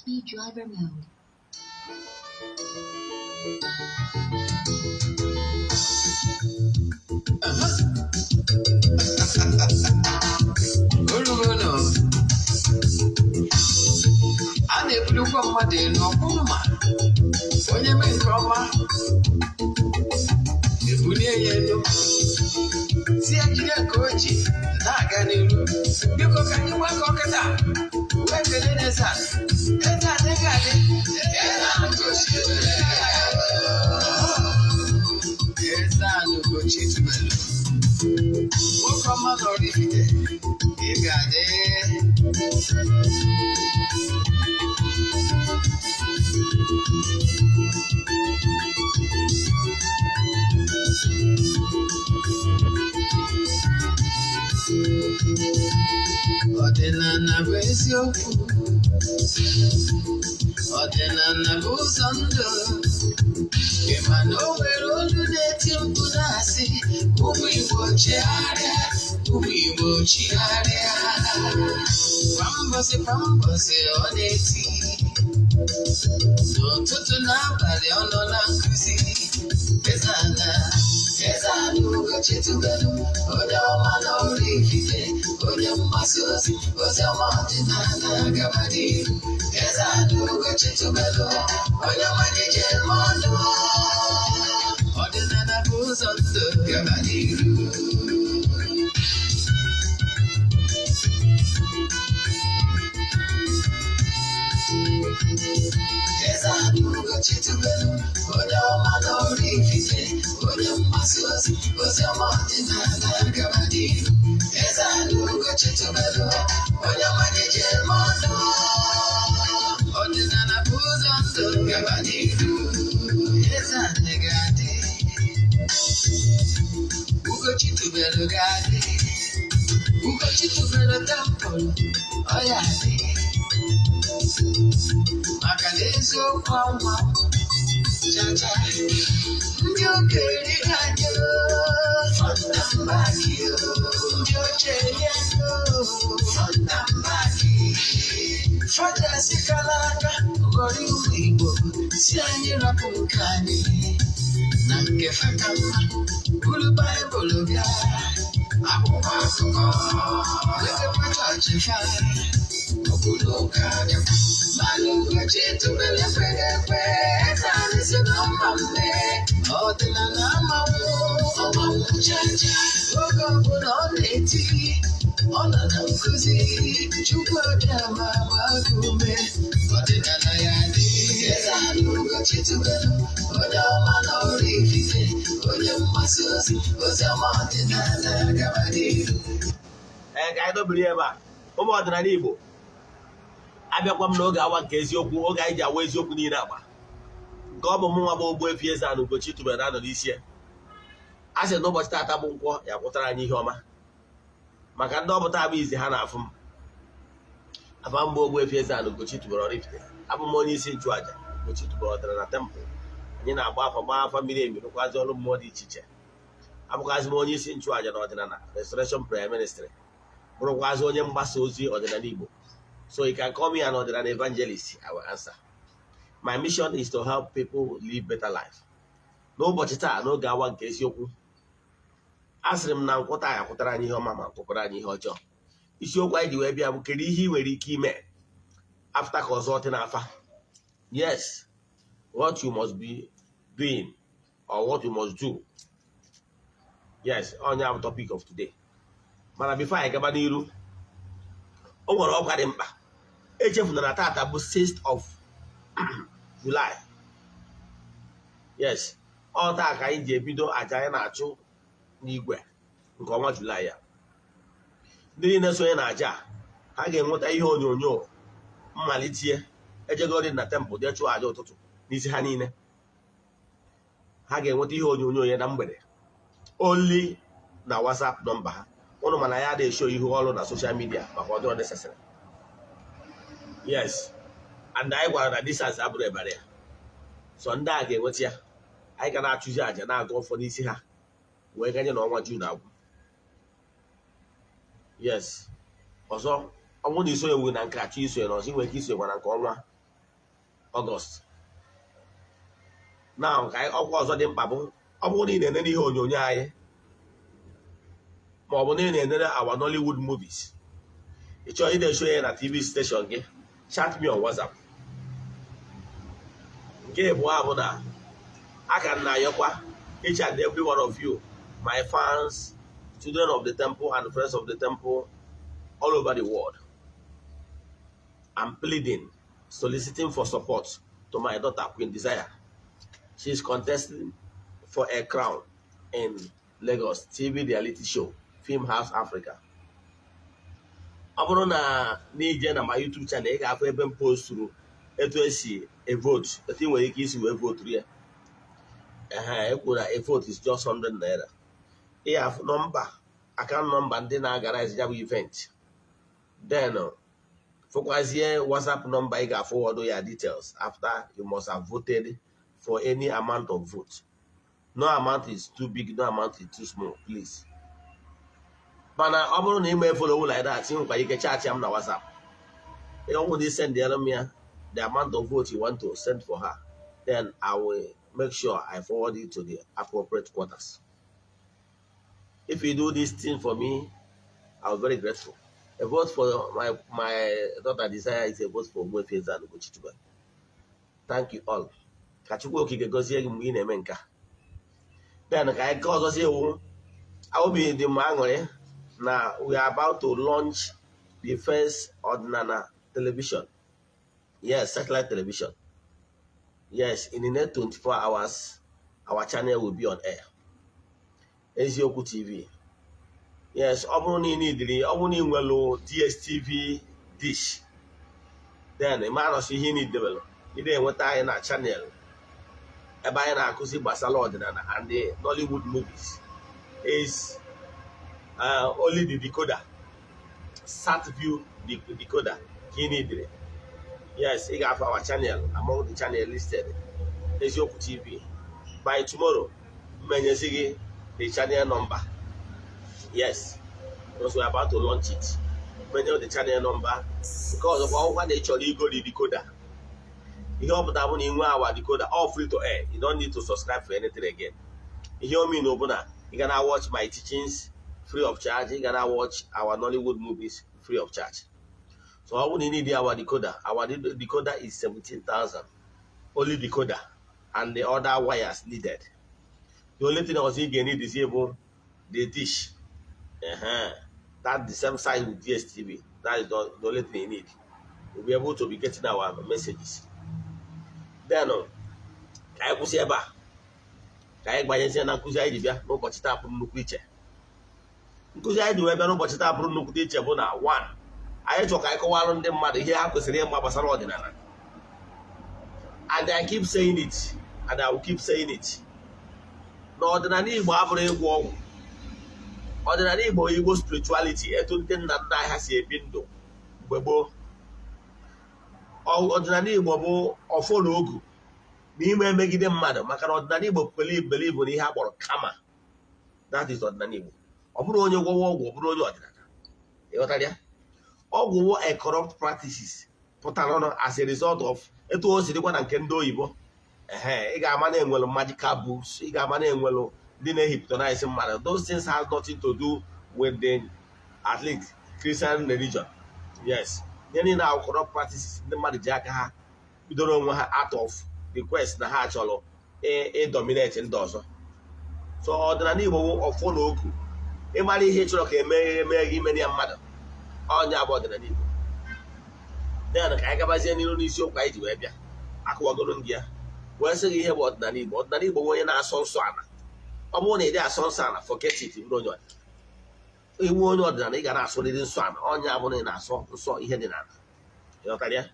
USB driver mode. Olugono, a na-ebulukwa mmadụ elu ọkwụ mma onye mee nke ọma ebulie ya elu si ya jide nke o ji na-aga n'iru. Biko ka anyị gbakọ kịta wee kelee n'eze a. Eze adịghị adị. Eze Ugochi tubelu. Eze anyị Ugochi tubelu. Nwoke ọma nọrọ Ifite, ị ga-adị. Ọdịnala bụ eziokwu, ọdịnala bụ ụzọ ndụ. Ị ma na o nwere olu na-eti mkpu na-asị, ụmụ Igbo chigharịa, ụmụ Igbo chigharịa. Kwa mbọsị kwa mbọsị ọ na-eti, n'ụtụtụ n'abalị ọ nọ na nkụzi. Eze ala, eze ala Ugochi tubelu, onye ọma na Oraifite, onye mgbasa ozi, ozi ọma ọdịnala gaba n'ihu. Eze ala Ugochi tubelu, onye ọma na-eje eme ọnụ. Ọdịnala bụ ụzọ ndụ gaba n'ihu. Eze ala Ugochi tubelu, onye ọma na Oraifite, onye mgbasa ozi, ozi ọma ọdịnala gaba n'ihu. Eze ala Ugochi tubelu, onye ọma na-eje eme ọnụ. Ọdịnala bụ ụzọ ndụ gaba n'ihu. Eze anyị ga-adị, Ugochi tubelu ga-adị, Ugochi tubelu temple, ọ ya adị. Maka na eziokwu anwa chacha ndị okenye ga-adị fọntambaki, ndị ochie fọntambaki fada sikala aka ghọrọ ụmụ Igbo si anyị rapụ nke anyị na nke faka mma buru Baịbụl bịa akwụkwọ akụkọ wetakwa chọọchị fa obodo ụka dịkwa mana Ugochi tubelu ekweghị ekwe. Eze anyị si na mma mme ọdịnala amanwụ ọmanwụ chacha oge ọbụla ọ na-eti ọ nọ na nkụzi. Chukwu abịa ma gbaa gị ume, ọdịnala ya dị. Eze anyị Ugochi tubelu, onye ọma na Oraifite, onye mgbasa ozi, ozi ọma ọdịnala gaba n'ihu. Ee, ka anyị dobiri ebe a. Ụmụ ọdịnala Igbo, abịakwa m n'oge awa nke eziokwu, oge anyị ji awa eziokwu niile agba nke ọ bụ mụ nwa bụ Ogbuefi Eze-Ana Ugochi tubelu na-anọ n'isi ya. A sị na ụbọchị taata bụ nkwọ ya kwụtara anyị ihe ọma. Maka ndị ọbụta abụ izi ha na-afụ m afa mbụ Ogbuefi Eze-Ana Ugochi tubelu Oraifite, abụ m onye isi nchụaja Ugochi tubelu ọdịnala temple. Anyị na-agba afa, gbaa afa miri emi, rụkwazi ọrụ mmụọ dị iche iche. Abụkwazị m onye isi nchụaja na ọdịnala Restoration Prayer Ministry, bụrụkwazị onye mgbasa ozi ọdịnala Igbo. So you can call me an ọdịnala evangelist, I will answer. My mission is to help people live better life. N'ụbọchị taa, n'oge awa nke eziokwu, a sịrị m na nkwụta ya kwụtara anyị ihe ọma ma kwụkwara anyị ihe ọjọọ. Isiokwu anyị ji wee bịa bụ kedu ihe ị nwere ike ime after ka ọzọ dị n'afa. Yes, what you must be doing or what you must do. Yes, onye bụ topic of today. Mana before anyị gaba n'iru, o nwere ọkwa dị mkpa. Echefuna na tata bụ 6th of July. Yes, ọ taa ka anyị ji ebido aja anyị na-achụ n'igwe nke ọnwa Julaị ya. Ndị niile sonye na aja a, ha ga-enweta ihe onyonyo mmalite ejegori na temple jee chụọ aja ụtụtụ n'isi ha niile. Ha ga-enweta ihe onyonyo ya na mgbede only na WhatsApp nọmba ha ụnụ, mana ya adịghị eshow ihu ọrụ na social media maka ọ dịrọ necessary. Yes, and anyị gwara na distance abụrụ ebara ya. So ndị a ga-enweta ya, anyị ga na-achụzi àjà na-agụ ọfọ n'isi ha wee ganye n'ọnwa June agwụ. Yes, ọzọ, ọ bụrụ na isonyewu na nke achọ isonye na ọzọ, ị nwere ike isonyekwa na nke ọnwa August. Now, ka ọkwa ọzọ dị mkpa bụ, ọ bụrụ na ị na-enene ihe onyonyo anyị, ma ọ bụ na ị na-enene our Nollywood movies, ị chọrọ ị na-esho ya na TV station gị, chat me on WhatsApp. Nke abụọ bụ na a ka na-ayọkwa each and every one of you, my fans, children of the temple and friends of the temple all over the world, I'm pleading, soliciting for support to my daughter, Queen Desire. She is contesting for a crown in Lagos TV reality show Film House Africa. Ọ bụrụ na n'ije na my YouTube channel, ị ga-afụ ebe m posturu etu esi evote, etu ị nwere ike isi wee voturu ya. Ehe, ekwuru na a vote is just 100 naira. Ị ga-afụ nọmba account number ndị na-organize ya bụ event, then fụkwazie WhatsApp number ị ga-forward ya details after you must have voted for any amount of vote. No amount is too big, no amount is too small, please. Mana ọ bụrụ na ị ma follow like that, ị nwekwara ike chat m na WhatsApp. Ọ bụrụ na ị send m ya the amount of vote you want to send for her, then I will make sure I forward it to the appropriate quarters. If you do this thing for me, I'll be very grateful. A vote for my daughter Desire is a vote for Ogbuefi Eze-Ana Ugochi. Thank you all. Ka Chukwu Okike gozie gị mgbe ị na-eme nke a. Then ka anyị nke ọzọ si ewu, obi dị m aṅụrị na we are about to launch the first Ọdịnala television. Yes, satellite television. Yes, in the next 24 hours, our channel will be on air. Eziokwu TV. Yes, ọ bụrụ na ị nidiri, ọ bụrụ na ị nwere DSTV dish, then ị ma nọsị ihe ị nidebelụ, ị na-enweta anyị na channel ebe anyị na-akụzi gbasara ọdịnala and the Nollywood movies is only the decoder, SatView decoder ka ị nidiri. Yes, ị ga-afụ our channel among the channel listed, Eziokwu TV. By tomorrow, mmenyezi gị the channel number. Yes, because we are about to launch it. Menye the channel number. Nke ọzọkwa, ọgwụkwa na ị chọrọ igo the decoder, ihe ọ pụtara bụ na ị nwee our decoder, all free to air, you don't need to subscribe for anything again. Ihe o mean bụ na ị ga na watch my teachings free of charge, ị ga na watch our Nollywood movies free of charge. So ọ bụrụ na ị need our decoder, our decoder is 17,000, only decoder and the other wires needed. The only thing ọzọ ị ga-need is bụ the dish. That the same size with DSTV. That is the only thing you need. You'll be able to be getting our messages. Then ka anyị kwụsị ebe a, ka anyị gbanyezie na nkụzi anyị ji bịa n'ụbọchị taa pụrụ nnukwu iche. Nkụzi anyị ji wee bịa n'ụbọchị taa pụrụ nnukwu iche bụ na one, anyị chọrọ ka anyị kọwalụ ndị mmadụ ihe ha kwesịrị ịma gbasara ọdịnala. And I keep saying it and I will keep saying it, na ọdịnala Igbo abụrụ ịgwọ ọgwụ. Ọdịnala Igbo, Igbo spirituality, etu ndị nna nna anyị ha si ebi ndụ mgbe gboo. Ọdịnala Igbo bụ ọfọ na ogu na ime emegide mmadụ, maka na ọdịnala Igbo believe na ihe a kpọrọ karma. That is ọdịnala Igbo. Ọ bụrụ onye gwọwa ọgwụ, ọ bụrụ onye ọdịnala, ịghọtara ya? Ọgwụ wụ a corrupt practices pụtara ọnụ as a result of etu o si dịkwa na nke ndị oyibo. Ehe, ị ga-ama na enwelu magical books, ị ga-ama na enwelu ndị na-ehypnotize mmadụ. Those things has nothing to do with the, at least, Christian religion. Yes, ihe niile ahụ corrupt practices ndị mmadụ ji aka ha bidoro onwe ha out of the quest na ha chọrọ ịdominate ndị ọzọ. So ọdịnala Igbo bụ ọfọ na ogu, ịmara ihe ị chọrọ ka eme eme gị, imere ya mmadụ. Ọnya bụ ọdịnala Igbo. Then ka anyị gabazie n'iru n'isiokwu anyị ji wee bịa. Akụwagoro ndị ya wee sị gị ihe bụ ọdịnala Igbo. Ọdịnala Igbo bụ onye na-asọ nsọ ala. Ọ bụrụ na ị dị asọ nsọ ala, forget it, bụrụ onye ọdịnala. Iwu onye ọdịnala, ị ga na-asọrịrị nsọ ala. Ọnya bụ na ị na-asọ nsọ ihe dị n'ala. Ịghọtara ya?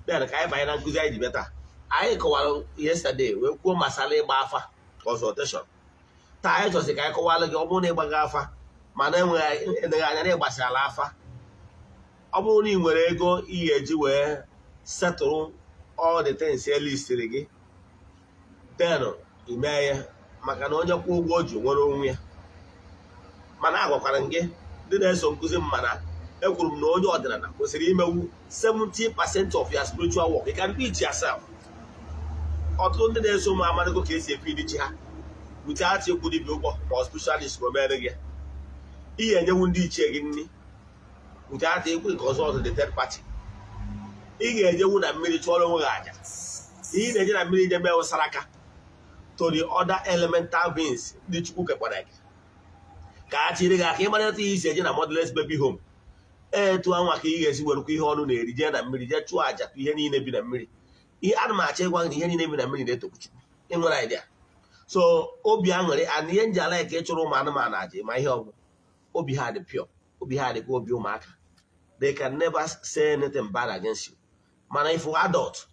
Then ka anyị banye na nkụzi anyị ji bịa taa. Anyị kọwara yesterday wee kwuo masala ịgba afa, consultation. Taa anyị chọsị ka anyị kọwara gị, ọ bụrụ na ịgbaga afa mana enweghị eneghị anya na ịgbasara afa, ọ bụrụ na ị nwere ego ị ga-eji wee setụrụ all the things e listiri gị, then ime ya, maka na onye kwụ ụgwọ o ji nwere onwe ya. Mana agwakwara m gị, ndị na-eso nkụzi m, mana ekwuru m na onye ọdịnala kwesịrị imewu 70% of your spiritual work. You can do it yourself. Ọtụtụ ndị na-eso m amarịgo ka esi efeed chi ha without ịkwụ dibịa ụgwọ ma ọ specialist ma o mere gị ya. Ihe enyewu ndị ichie gị nri without ịkwụ nke ọzọ ọzọ, the third party. Ị ga-ejewu na mmiri chụọrọ onwe gị àjà. Ihe ị na-eje na mmiri ije mee saraka to the other elemental beings ndị Chukwu kekwara gị ka a chịrị gị aka. Ịmara etu ihe isi eje na motherless baby home, etu anwa ka ị ga-esi werekwa ihe ọnụ na-eri jee na mmiri jee chụọ àjà ka ihe niile bi na mmiri. Ihe ana m achọ ịgwa gị na ihe niile bi na mmiri na-etokwu Chukwu. Ị nwere idea? So obi aṅụrị and ihe nji ala ka ịchụrụ ụmụ anụmanụ àjà, ma ihe ọgwụ, obi ha dị pure, obi ha dịkwa obi ụmụaka. They can never say anything bad against you. Mana if adult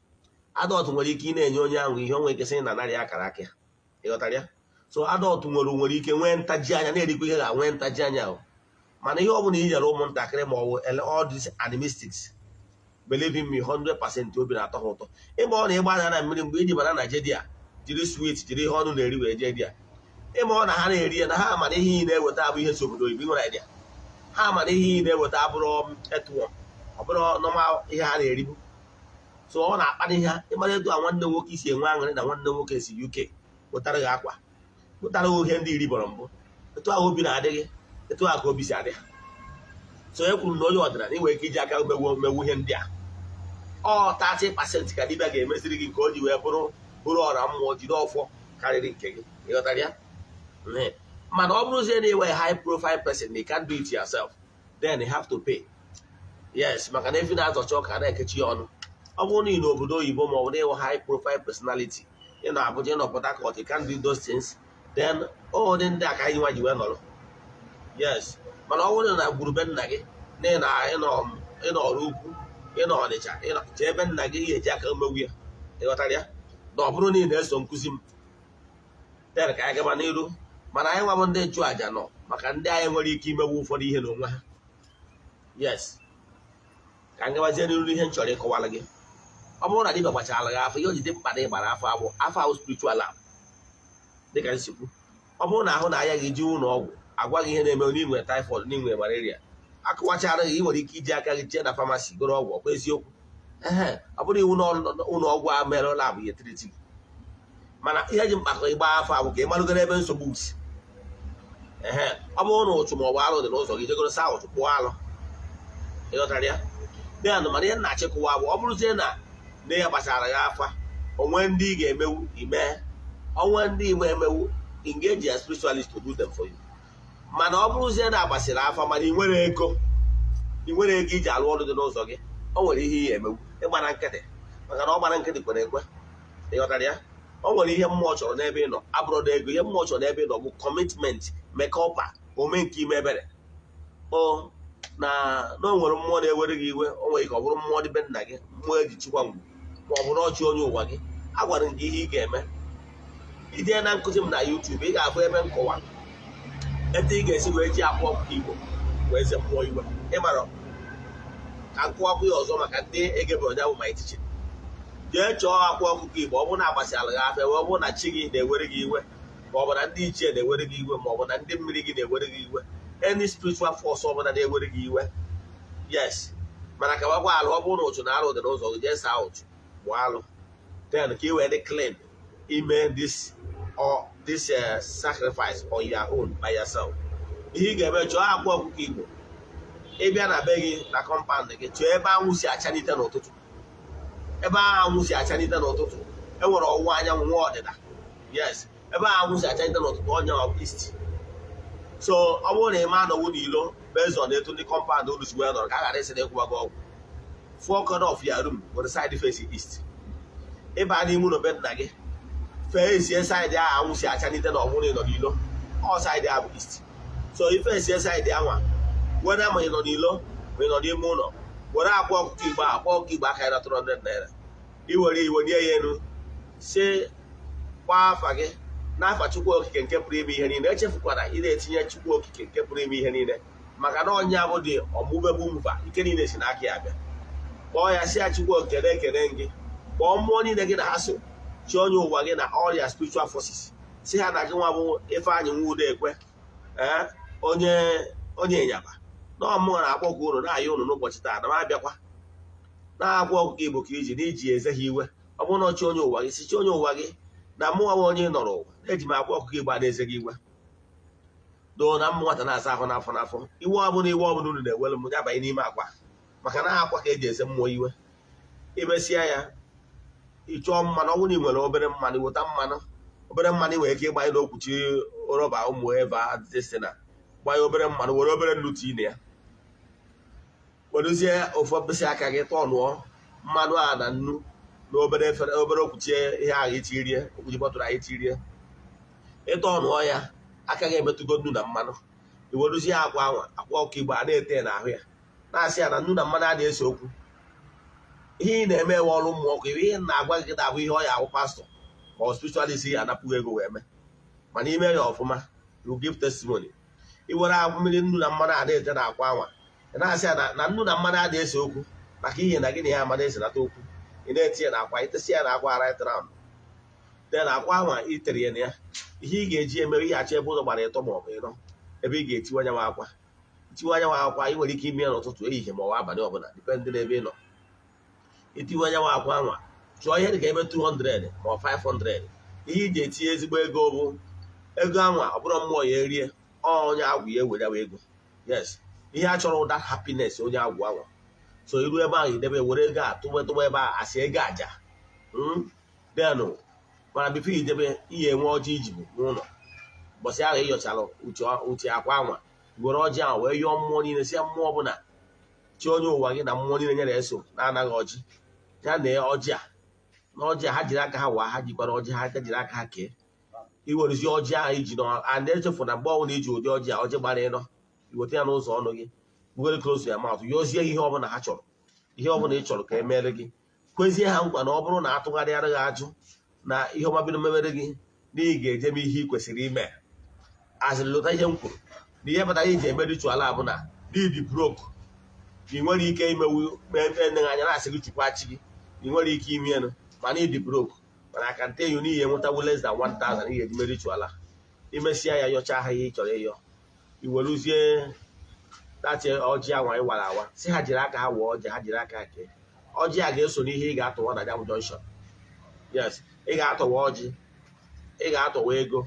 nwere ike ị na-enye onye ahụ ihe, o nwere ike sị na narị akara aka ya. Ịghọtara ya? So adult nwere ike nwee ntaji anya, na-erikwa ihe, ga nwee ntaji anya ahụ. Mana ihe ọ bụla i nyere ụmụntakịrị ma ọ bụ all these animistics, believe in me, 100% obi na-atọ ha ụtọ. Ịma ọ na ịgba anya na mmiri mgbe iji bara na jedia, jiri sweet, jiri ihe ọnụ na-eri wee jee dia, ịma ọ na ha na-eri ya, na ha ma na ihe ị na-eweta abụ ihe si obodo oyibo. Ị nwere idea? Ha ma na ihe ị na-eweta abụrụ earthworm, ọ bụrụ normal ihe ha na-eribu. So ọ na-akpali ha. Ịmara etu a nwanne nwoke si enwe aṅụrị na nwanne nwoke si UK wetara gị akwa, wetara gị ihe ndị iri bọrọ mbụ, etu ahụ obi na-adị gị, etu ahụ ka obi si adị ha. So e kwuru na onye ọdịnala ị nwere ike iji aka mewu ihe ndị a. Ọ 30% ka dibịa ga-emeziri gị nke o ji wee bụrụ ọra mmụọ jiri ọfọ karịrị nke gị. Ịghọtara ya? Mana ọ bụrụzie na ịwe high profile person, you can't do it yourself, then you have to pay. Yes, maka na efi na-azọcha ọka na-ekechi ya ọnụ. Ọ bụrụ na ị n'obodo oyibo ma ọ bụ na ịwụ high profile personality, ị nọ Abuja, ị nọ Port Harcourt, you can't do those things, then ọ dị ndị a ka anyị nwa ji wee nọrọ. Yes, mana ọ bụrụ na gburube nna gị na ị nọ ọrụ ukwu, ị nọ Ọnịcha, jee ebe nna gị, ị ga-eji aka mewu ya. Ịghọtara ya? Na ọ bụrụ na ị na-eso nkụzi m, then ka anyị gaba n'iru. Mana anyị nwa bụ ndị nchụàjà nọ maka ndị anyị nwere ike imewu ụfọdụ ihe n'onwe ha. Yes, ka m gabazie n'iru. Ihe m chọrọ ịkọwara gị, ọ bụrụ na dibịa gbachara gị afọ, ihe o ji dị mkpa na ịgbara afọ abụ afọ ahụ spiritual lab. Dịka nsikwu, ọ bụrụ na ahụ na-aya gị, ji ụlọ ọgwụ agwa gị ihe na-eme, n'inwe typhoid, n'inwe malaria, akụwachara gị, ị nwere ike iji aka gị jee na pharmacy goro ọgwụ. Ọkwa eziokwu? Ehe, ọ bụrụ iwu na ụlọ ọgwụ a mere lab ya treat gị. Mana ihe ji mkpa ka ịgba afọ abụ ka ị marụgoro ebe nsogbu si. Ehe, ọ bụrụ na ụchụ ma ọ bụ alụ dị n'ụzọ gị, jegoro saa ụchụ, kpụọ alụ. Ịghọtara ya? Then mana ihe nna-achịkọwa bụ, ọ bụrụzie na nne ya gbasara ya afa, onwe ndị ị ga-emewu ime, onwe ndị ime emewu, engage your spiritualist to do them for you. Mana ọ bụrụzie na agbasịrị afa mana ị nwere ego, ị nwere ego iji alụ ọrụ dị n'ụzọ gị, o nwere ihe ị emewu ịgbara nkịtị, maka na ọ gbara nkịtị kwere ekwe. Ịghọtara ya? O nwere ihe mmụọ chọrọ n'ebe ị nọ, abụrụ na ego. Ihe mmụọ chọrọ n'ebe ị nọ bụ commitment, mekọpa ome nke ime ebere. O na na o nwere mmụọ na-ewere gị iwe. O nwere ike ọ bụrụ mmụọ dị be nna gị, mmụọ eji chikwa ngwu, ma ọ bụrụ ọchị onye ụwa gị. A gwara m gị ihe ị ga-eme. Ijee na nkụzi m na YouTube, ị ga-afụ ebe nkọwa etu ị ga-esi wee ji akwa ọkụkọ Igbo wee ze mmụọ iwe. Ịmara ka nkụwakwu ya ọzọ maka ndị egebe onye bụ my teaching. Jee chọọ akwa ọkụkọ Igbo. Ọ bụrụ na agbasịala gị afịa, ọ bụrụ na chi gị na-ewere gị iwe, ma ọ bụ na ndị ichie na-ewere gị iwe, ma ọ bụ na ndị mmiri gị na-ewere gị iwe, any spiritual force ọbụla na-ewere gị iwe. Yes, mana ka gbakwa alụ. Ọ bụrụ na ụchụ na alụ dị n'ụzọ gị, jee saa ụchụ, gbụọ alụ, then ka ị wee dị clean ime this or this sacrifice on your own by yourself. Ihe ị ga-eme, chọọ akwa ọkụkọ Igbo. Ịbịa na be gị, na compound gị, chọọ ebe anwụ si achanite n'ụtụtụ. Ebe ahụ anwụ si achanite n'ụtụtụ, e nwere ọwụwa anyanwụ, nwa ọdịda. Yes, ebe ahụ anwụ si achanite n'ụtụtụ, onye ọ east. So ọ bụrụ na ị ma anọwụ n'ilo, based on etu ndị compound unu si wee nọrọ, ka a ghara ịsị na ịkwụba gị ọgwụ, four corner of your room nwere side face east. Ịba n'ime ụlọ be nna gị, fee esie side ahụ anwụ si achanite na ọbụrụ ịnọ n'ilo, ọ side ahụ bụ east. So ife esie side anwa were, ma ị nọ n'ilo ma ị nọ n'ime ụlọ, were akwa ọkụkọ Igbo, akwa ọkụkọ Igbo aka ya na 200 naira, iwere iwe nye ya elu, si gbaa afa gị n'afa Chukwu Okike nke pụrụ ime ihe niile. Echefukwara ị na-etinye Chukwu Okike nke pụrụ ime ihe niile, maka na ọnya bụ dị ọmụbegbu mba, ike niile si n'aka ya bịa. Kpọọ ya, si ya, "Chukwu Okike, na-ekene gị." Kpọọ mmụọ niile gị na ha so, chi onye ụwa gị na ọrịa spiritual forces, si ha na gị nwa bụ Ifeanyị Nwudo Ekwe, ee, onye ịnyaba na ọmụọ na-akpọkọ unu, na-ayọ unu n'ụbọchị taa na m abịakwa na-akwa ọkụkọ Igbo ka iji na iji eze ha iwe. Ọ bụrụ na ọchị onye ụwa gị, si chi onye ụwa gị na mụnwa nwa onye nọrọ ụwa eji m akwa ọkụkọ Igbo na-eze gị iwe doo na mmụ nwata na-asa ahụ n'afọ n'afọ. Iwe ọbụla, iwe ọbụla unu na-ewelu m, ya banye n'ime akwa, maka na akwa ka eji eze mmụọ iwe. Imesịa ya, ịchọọ mmanụ. Ọ bụrụ na ị nwere obere mmanụ, iweta mmanụ, obere mmanụ. Ị nwere ike ịgbanye n'okwuchi rọba ụmụ eva dịsị na gbanye obere mmanụ, were obere nnu tii na ya, werezie ofu mkpịsị aka gị tọnụọ mmanụ a na nnu na obere efere, obere okwuchi ihe ahụ itirie, okwuchi bọtụrụ ahụ itirie. Ịtọnụọ ya, aka gị emetụgo nnu na mmanụ. I werezie akwa anwa, akwa ọkụ Igbo a, na-ete n'ahụ ya, na-asị ya na nnu na mmanụ adịghị ese okwu. Ihe ị na-eme ewe ọrụ mmụọ ọkụ. Ihe ị na-agwa gị kịta abụ ihe ọ ya ahụ pastọ ma ọ spiritualist ya anapụghị ego wee mee, mana ime ya ọfụma, you give testimony. I were mmiri nnu na mmanụ a na-ete na akwa anwa, ị na-asị ya na nnu na mmanụ adịghị ese okwu, maka ihe na gị na ya amana esenata okwu. Ị na-eti ya na akwa, itesi ya na akwa right round. Then akwa anwa i tere ya na ya, ihe ị ga-eji eme ihe achọ ebe ụzọ gbara ịtọ ma ọ bụ ịnọ ebe ị ga-etiwe anyanwụ akwa, tiwe anyanwụ akwa. Ị nwere ike ime ya n'ụtụtụ, ehihie ma ọ bụ abalị ọbụla, depend n'ebe ị nọ. Itiwe anyanwụ akwa anwa, chụọ ihe dịka ebe 200 ma ọ 500. Ihe iji etinye ezigbo ego bụ ego anwa, ọ bụrụ mmụọ ya erie, ọ onye agwụ ya ewere ya ego. Yes, ihe a chọrọ ụda happiness onye agwụ anwa. So iru ebe ahụ, idebe, were ego a tụba tụba ebe a, asị ego aja. Denụ mana before idebe ihe, enwe ọjị ijibu n'ụlọ. Ụbọchị ahụ ịyọchara uche akwa anwa, were ọjị ahụ wee yọọ mmụọ niile, si mmụọ ọbụla, chi onye ụwa gị na mmụọ niile nyere eso na-anaghị ọjị ya na ọjị a, na ọjị a ha jiri aka ha waa, ha jikwara ọjị ha jiri aka ha kee. Iwerezi ọjị ahụ iji nọ and echefu na mgbe ọbụla iji ụdị ọjị a, ọjị gbara ịnọ, iweta ya n'ụzọ ọnụ gị, bugoro close ya mouth, yọzie ihe ọbụla ha chọrọ, ihe ọbụla ị chọrọ ka e mere gị. Kwezie ha nkwa na ọ bụrụ na atụgharịara gị ajụ na ihe ọma bido mewere gị, na ị ga-eje m ihe ị kwesịrị ime. Azịrị lụta ihe m kwuru na ihe kpatara iji eme ritual a bụ na didi broke, na ị nwere ike imewu eneghị anya na-asị gị chukwu achị gị, na ị nwere ike ime elu, mana ịdị broke. Mana aka nte yu n'ihi enwetawu less than 1000 ihe eji mee ritual a. Imesịa ya, yọchaa ha ihe ị chọrọ ịyọ, iweruzie dachi ọjị anwa ị wara awa, si ha jiri aka ha wụọ ọjị, ha jiri aka ha kee ọjị a. Ga-eso n'ihe ị ga-atụwa na jam junction. Yes, ị ga-atụwa ọjị, ị ga-atụwa ego,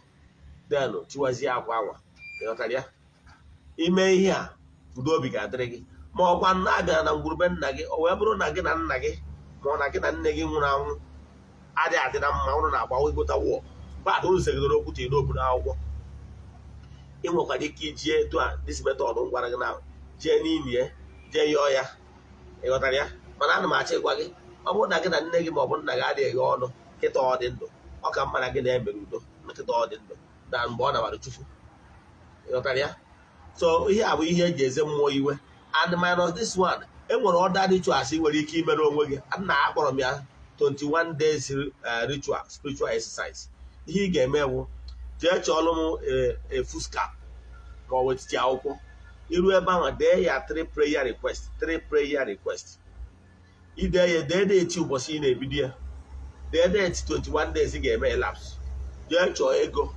denụ tiwazie akwa anwa. Ịghọtara ya? Ime ihe a, udo obi ga-adịrị gị. Ma ọkwa na-abịa na ngwurube nna gị, o wee bụrụ na gị na nna gị ma ọ na gị na nne gị nwụrụ anwụ adịghị adị na mma, ụnụ na-agba ịgụta wụọ bad, ụnụ segidere okwu tiri n'obodo akwụkwọ, ị nwekwara ike iji etu a, this method m gwara gị na jee n'ili ya, jee yọọ ya. Ịghọtara ya? Mana ana m achọ ịgwa gị, ọ bụrụ na gị na nne gị ma ọ bụ nna gị adịghị eghe ọnụ kịta ọ dị ndụ, ọ ka mma na gị na-emere udo na kịta ọ dị ndụ na mgbe ọ nabara Chukwu. Ịghọtara ya? So ihe a bụ ihe eji eze mmụọ iwe. And minus this one, e nwere other rituals ị nwere ike imere onwe gị. Nna, akpọrọ m ya 21 days ritual, spiritual exercise. Ihe ị ga-eme bụ jee chọọrọ m a foolscap ma ọ bụ etiti akwụkwọ. Iru ebe ahụ, dee ya three prayer request, three prayer request. Ide ya, dee date ụbọchị ị na-ebido ya, dee date 21 days ị ga-eme elapse. Jee chọọ ego.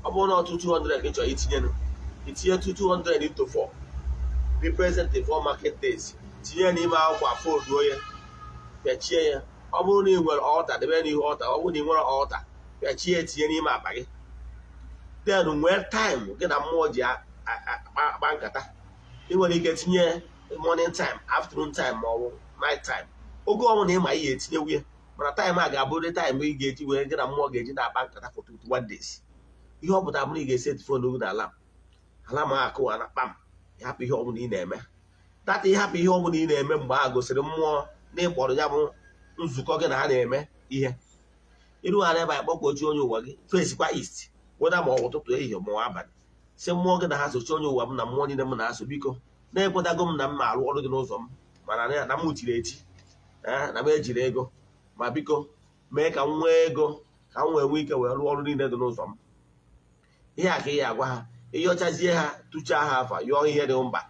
Ọ bụrụ na ọtụtụ 200 ka ị chọrọ itinye, itinye 200 into 4, represent the four market days. Tinye n'ime akwụkwọ, folduo ya, pịachie ya. Ọ bụrụ na ị nwere altar, debe n'ihu altar. Ọ bụrụ na ị nwere altar, pịachie, tinye n'ime akpa gị. Then nwee time gị na mmụọ ji akpa nkata. Ị nwere ike tinye morning time, afternoon time ma ọ bụ night time, oge ọbụla ị ma ihe etinye nwunye. Mana time a ga-abụrịrị time ị ga-eji wee gị na mmụọ ga-eji na-akpa nkata for 21 days. Ihe ọ pụtara bụrụ ị ga-eset phone gị na alarm, alarm akụwa na kpam, ịhapụ ihe ọbụla ị na-eme tata, ịhapụ ihe ọbụla ị na-eme mgbe a gosiri mmụọ na ịkpọrọ ya bụ nzukọ gị na ha na-eme ihe. Irughara ebe a, kpọkwochi onye ụwa gị, fesikwa east, weda ma ọ bụ ụtụtụ, ehihie ma ọ abalị, si mmụọ gị na ha sochi onye ụwa m na mmụọ niile m na-asụ, biko, na-ekwetago m na m ma arụ ọrụ gị n'ụzọ m, mana na m tiri eti na m ejiri ego ma, biko mee ka m nwee ego ka m wee nwee ike wee rụọ ọrụ niile dị n'ụzọ m. Ihe a ka ị ya agwa ha. Ịyọchazie ha, tụchaa ha afa, yọọ ihe dị mkpa,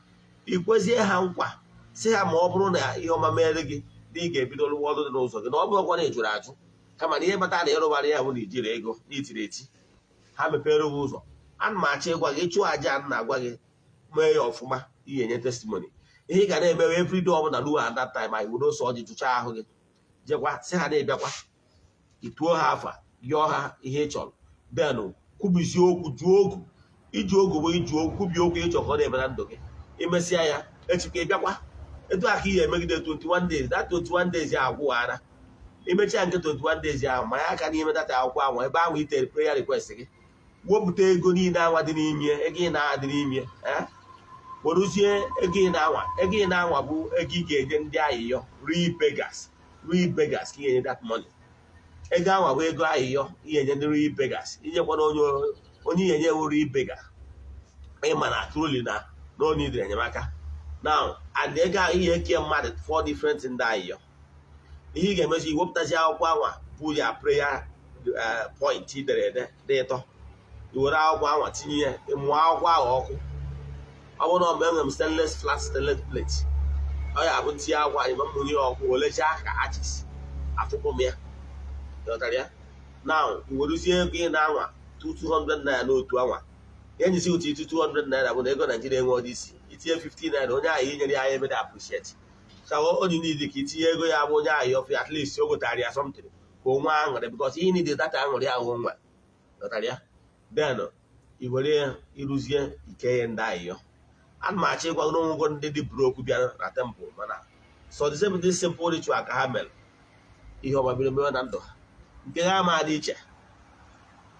ikwezie ha nkwa, si ha ma ọ bụrụ na ihe ọma mere gị, na ị ga-ebido rụwa ọrụ dị n'ụzọ gị, na ọ bụrụkwa na ị jụrụ ajụ, kama na ihe kpatara na ịrụbara ya bụ na ijiri ego na itiri eti, ha mepere gị ụzọ. Ana m achọ ịgwa gị, ịchụ aja a na-agwa gị mee ya ọfụma, ihe enye testimony. Ihe ị ga na-emewe everyday ọbụla ruo at that time, anyị were ose ọjị tụchaa ahụ gị, jekwa sị ha na-ebịakwa. Ituo ha afa, yọọ ha ihe ị chọrọ, then kwubizie okwu, jụọ ogu. Iji ogu bụ iji okwu kwubi okwu ịchọ ka ọ na-eme na ndụ gị. Imesịa ya, echikwa ịbịakwa. Etu a ka ị ga-emegide 21 days. That 21 days ya agwụghara. Imechaa nke 21 days ahụ, ma ya aka n'ime data akwụkwọ ahụ ebe ahụ itere prayer request gị, wepụta ego niile anwa dị n'ime, ego ị na-adị n'ime, weruzie ego ị na-anwa. Ego ị na-anwa bụ ego ị ga-enye ndị ayịyọ, real beggars, real beggars ka ị ga-enye that money. Ego anwa bụ ego ayịyọ ị ga-enye ndị real beggars. Inyekwana onye onye ị ga-enye wụ real beggar, ịma na truly na onye idere enyemaka now. And ego ahụ ihe eke mmadụ four different ndị ayịyọ. Ihe ị ga-emezi, iwepụtazi akwụkwọ anwa bụ ya prayer point idere ede dị ịtọ, i were akwụkwọ anwa tinye ya, mụọ akwụkwọ ahụ ọkụ. Ọ bụrụ na ọ enwere m stainless, flat stainless plate, ọ ya abụ ntinye akwụkwọ anyị ma mmụnye ya ọkụ, welechaa ka ashes afụkpụ m ya. Ghọtara ya? Now, i werezie ego ị na-anwa, 200 naira n'otu anwa ya nyesi otu itu 200 naira bụ na ego Naijiria enwe ọdị isi. Itinye 50 naira, onye ahụ inyere ya anya emede appreciate. So onye niile ka itinye ego ya bụ onye ahụ ọfụ, at least o gotara ya something ka o nwee aṅụrị, because ihe niile data aṅụrị ahụ nwa. Ghọtara ya? Then i were ya ịrụzie ike ya ndị ayịyọ. Ana m achọ ịgwa n'onwego ndị dị broke bịara na temple, mana so the same, this simple ritual ka ha mere, ihe ọma bido mewe na ndụ ha, nke ha ma dị iche.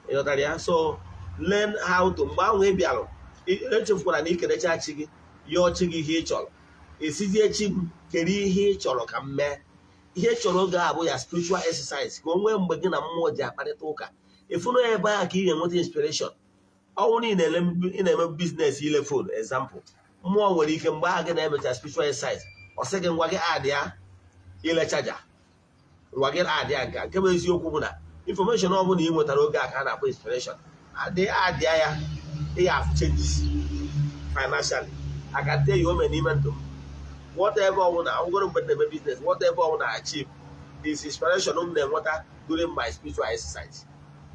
Ịghọtara ya? So learn how to, mgbe ahụ ị bịara, echefukwara na ikerecha chi gị, yọọ chi gị ihe ị chọrọ. Esizie chi m, kedu ihe ị chọrọ ka m mee? Ihe ị chọrọ oge a bụ ya spiritual exercise, ka o nwee mgbe gị na mmụọ ji akparịta ụka. Ịfụnụ ebe ahụ ka ị ga-enweta inspiration. Ọnwụ na ị na-eme business ile phone, example, mmụọ nwere ike mgbe ahụ gị na-emecha spiritual exercise, ọ sị gị, ngwa, gị add ya ile charger, ngwa, gị add ya nke a. Nke bụ eziokwu bụ na information ọ bụla ị nwetara oge a ka a na-akpọ inspiration. Adị adịa ya, ị ga-afụ changes financially. I can tell you, o mere n'ime ndụ m. Whatever ọbụla ngwere mgbe m na-eme business, whatever ọbụla achieve is inspiration m na-enweta during my spiritual exercise.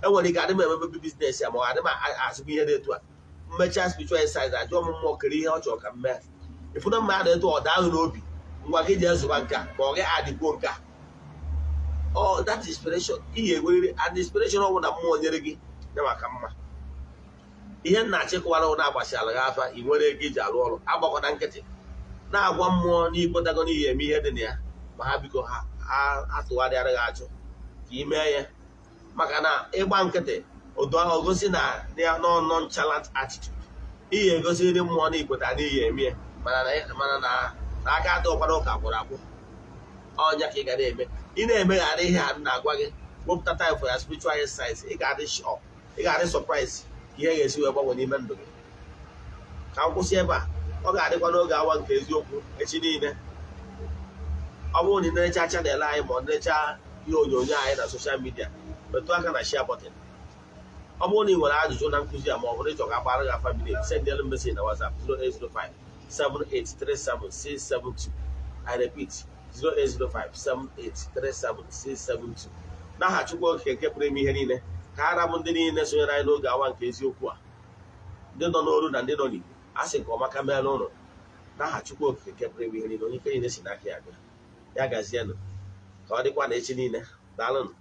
Enwere ike adị m emebe business ya, ma ọ adị m azụkwa ihe dị etu a. Mmechaa spiritual exercise, ajụọ m mmụọ kere ihe ọ chọrọ ka m mee. Ịfụna mmadụ etu ọ daa ahụ n'obi, ngwa, gị jee zụba nke a, ma ọ gị adịkwuo nke a. Ọ that inspiration ị ga-enwerịrị, and inspiration ọ bụla mmụọ nyere gị ya maka mma. Ihe m na-achịkọwara ụna agbasiala gị afa, ị nwere ego iji arụ ọrụ, agbakọna nkịtị, na-agwa mmụọ n'ikwetago n'ihi eme ihe dị na ya, ma ha biko ha atụgharịara gị ajụ ka ị mee ya, maka na ịgba nkịtị ogosi na ya nọ nonchalant attitude. Ihe egosi ndị mmụọ na ikweta n'ihi eme ya, mana na aka adịghịkwana ụka gwụrụ agwụ. Ọnya ka ị ga na-eme, ị na-emeghara ihe a m na-agwa gị. Wepụta time for your spiritual exercise. Ị ga-adị sure, ị ga-adị surprise ka ihe ga-esi wee gbanwe n'ime ndụ gị. Ka m kwụsị ebe a. Ọ ga-adịkwa n'oge awa nke eziokwu echi niile. Ọ bụrụ na ị na-echa channel anyị, ma ọ na-echa ihe onyonyo anyị na social media, metụ aka na share button. Ọ bụrụ na ị nwere ajụjụ na nkụzi a, ma ọ bụrụ ịchọ ka agbara gị afa miri, sendelu message na WhatsApp 0805 7837672. I repeat, 0805 7837672. N'aha Chukwu Okike nke pụrụ ime ihe niile, ka ara bụ ndị niile sonyere anyị n'oge awa nke eziokwu a, ndị nọ n'oru na ndị nọ n'Igbo, a sị nke ọma ka mee n'ụlọ. N'aha Chukwu Okike nke pụrụ ime ihe niile, onye ike niile si n'aka ya bịa, ya gazienụ. Ka ọ dịkwa na echi niile. Daalụnụ.